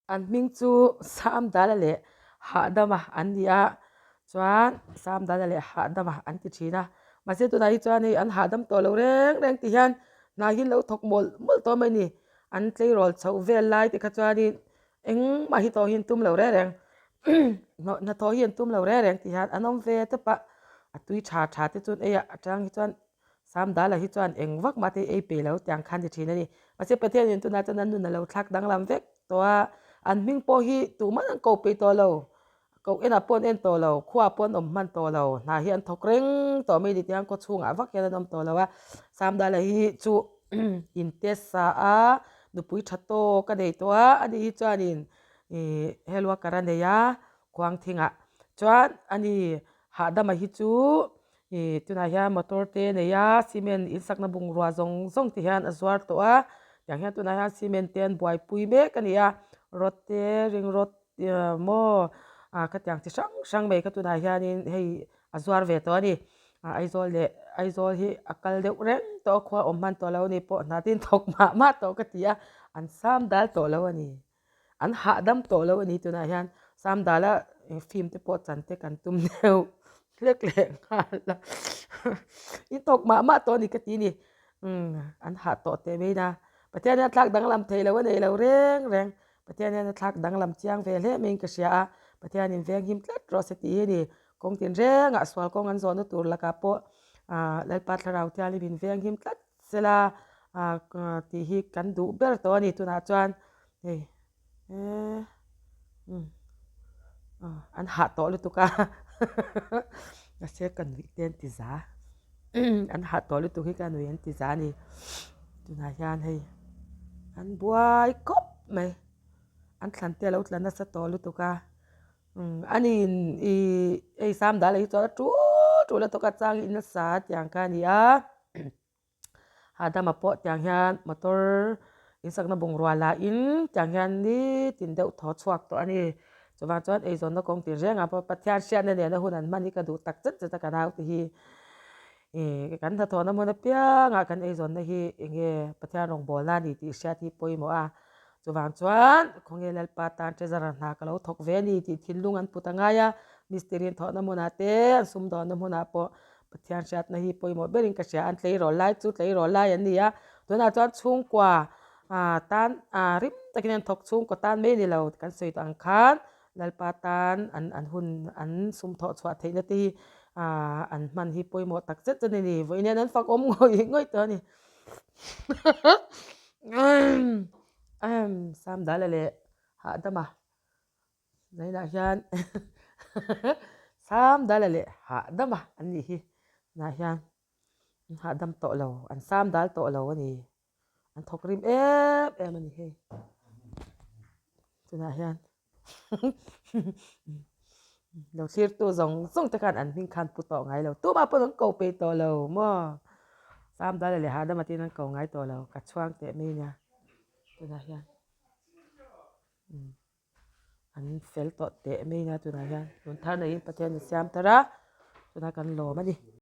An hming chu Samdala leh Hahdama an ni a, chuan Samdala leh Hahdama an ti thin a. Mahse tunah hi chuan hei an hahdam tawh lo reng reng ti hian hna hi an lo thawk mawlh mawlh tawh mai a ni. An tleirawl chhoh vel lai te kha chuanin engmah hi tawh hi an tum lo reng reng hnathawh hi an tum lo reng reng ti hian an awm ve tawp a, a tui tha tha te chu an ei a, a chang hi chuan Samdala hi chuan eng vak mah te ei pe lo tiang khan ni thin a ni. Mahse Pathianin tunah chuan an nun a lo thlak danglam vek tawh a, an hming pawh hi tumah an ko peih tawh lo, koh enah pawh an en tawh lo, khuaah pawh an awm hman tawh lo, hna hi an thawk reng tawh mai ni tiang khaw chhungah vak hian an awm tawh lo a. Samdala hi chu in test sa a, nupui tha tawk a nei tawh a, ani hi chuanin ih helwakar a nei a khuangthingah chuan ani hahdama hi chu Ih tunah hian motor te a nei a cement in sakna bungrua zawng zawng te hian a zuar tawh a tiang hian tunah hian cement te an buaipui mek a ni a rod te ring rod maw ah khatiang chi hrang hrang mai kha tunah hianin hei a zuar ve tawh a ni ah Aizawl leh Aizawl hi a kal deuh reng tawh a khua awm hman tawh lo a ni pawh hna te in thawk mah mah tawh ka ti a an sam dal tawh lo a ni. An hahdam tawh lo a ni tunah hian Samdala film te pawh chan te kan tum deuh hlek leh nghal a in tawk mah mah tawh a ni ka ti a ni umm an hah tawh teh mai na Pathian hian a thlak danglam thei lo a nei lo reng reng Pathian hian a thlak danglam chiang ve hle maiin ka hria a Pathian in venghim tlat rawh se tih hi a ni kawng tinrengah sual kawng an zawhna tur lakah pawh ah Lalpa thlarau thianghlim in venghim tlat Sela tih hi kan duh ber tawh a ni tunah chuan hei eee umm an hah tawh lutuk a mahse ka nuih te an ti za an hah tawh lutuk hi ka nuih an ti za a ni tunah hian hei an buai khawp mai an thlan te a lo tla nasa tawh lutuk a. Umm a ni in ih hei Samdala hi chuan a tul tul a tawk a chang in nasa tiang kha a ni a hahdama pawh tiang hian motor insakna bungrua lah in tiang hian nitin deuh thaw chhuak tawh a ni chuvang chuan eizawnna kawng tin rengah pawh Pathian hriatna nena hun an hman hi ka duh tak zet zet a ka naute hi ih kan hnathawhna hmun apiangah kan eizawnna hi eng nge Pathian rawngbawlna a ni tih hriat hi pawimawh a. Chuvang chuan khawnge Lalpa tan treasurer hna ka lo thawk ve a ni tih thinlung an put a ngai a, mistiri an thawhna hmunah te, an sumdawnna hmunah pawh Pathian hriatna hi pawimawh berin ka hria, an tleirawl lai chu tleirawl lai an ni a, tunah chuan chhungkua tan rim takin an thawk chhungkaw tan mai a ni lo kan sawi tawh ang khan Lalpa tan an an hun an sum thawh chhuah theihna te hi an hman hi pawimawh tak zet zet a ni, vawiin hian an fak awm ngawih ngawih tawh a ni. Samdala leh hahdama zainah hian Samdala leh hahdama an nih hi tunah hian an hahdam tawh lo an samdal tawh lo a ni an thawk rim em em a ni hei tunah hian. Lo thlirtu zawng zawng te khan an hming khan pu tawh ngai lo tumah pawn an ko peih tawh lo maw Samdala leh Hahdama te in an ko ngai tawh lo ka chhuang teh mai nia tunah hian umm an fel tawh teh mai nia tunah hian tun thar neiin Pathian in siam thar a tunah kan lawm a ni.